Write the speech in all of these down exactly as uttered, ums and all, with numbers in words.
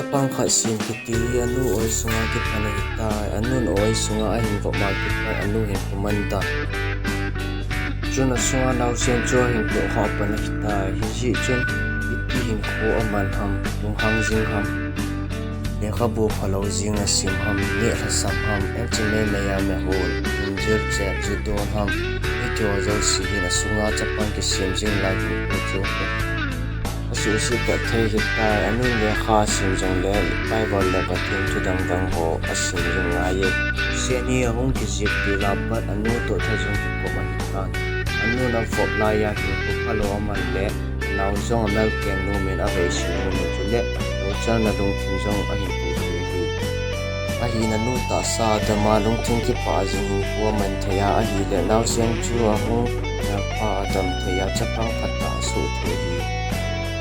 Chapang khat sem kiti hi anu oi sunga kipan ahitai. Anun oi sunga ahin vop ma kipat anu hin kuman dan. Chun asunga naosen chu ahin tohkhah pan ahitai. Hijeh chun ipi hinkho aman ham, lunghang jing ham, lekhabu phalou jing asim ham, neh lhasam ham, anchi meimei a mehol, injil chep, jidon ham, hitiho jouse hin asunga chapang kisem jing lai hinkho chu asuhset pat thei ahitai. Anun lekha asim jongle Bible le Pathen thu dangdang ho asim jing ngai e. Seni ahung kijep til a pat anu toh thajung kikop ahitan. Anun avop laiya hinkho phalou aman le anao jong amelkeng nomin aveisin nomin chule lochalna lungthim jong ahin toh thei ahi. Ahin anu tahsa adama lungthim kipah jing hinkho aman thei a ahile naosen chu ahung melpha adam thei a chapang phatah asoh thei ahi.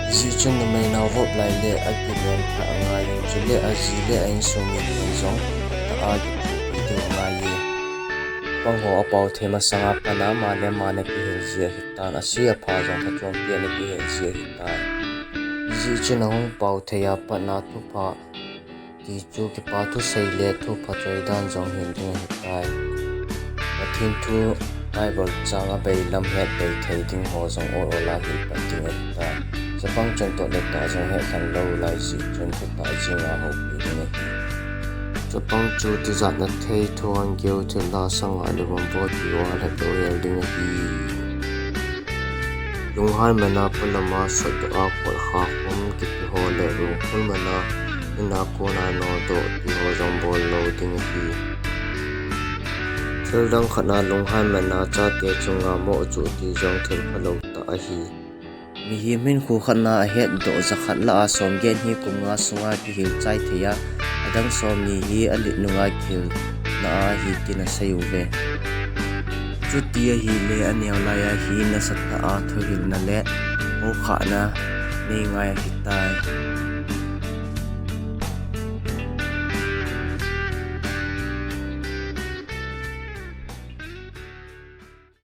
Hijeh chun numei nao vop lai le akimelpha angai in chule aji le a insung miten jong phatah a kiphupi diu angai e. Chapang ho apao thei masanga pat a ama le ama ana kihil ji ahitan, ase apha jong phachompi ana kihil ji ahitai. Hijeh chun ahung pao thei a pat a thupha ti chu kipa thusei le thupha choi dan jong hil ding ahitai. Pathen thu Bible chang abeilam het bei thei ding ho jong ol ol a hil pat ding ahitai. Chapang chontoh le tah jong hetlhen lou lai jeh chun thutah jing a houpi ding ahi. Chapang chu tijatna thei, thu angeu, thilha sanga le vomvo ti ho a lhadoh hel ding ahi. Lunghan mana polama sotdoh a kolkha khum kiti ho le lungkhul mana ina kona nodoh ti ho jong bol lou ding ahi. Thildang khat a lunghan mana chate chunga moh chuh ti jong thil phalou tah ahi. Mihem hinkho khat a ahetdoh jakhat lah a somget ni kum nga sunga kihil chai thei a, adang somni hi alet nunga kihilna ahi tin asei uve. Chuti ahile aneo laiya hi nasatah a thuhilna le houkhahna nei ngai ahitai.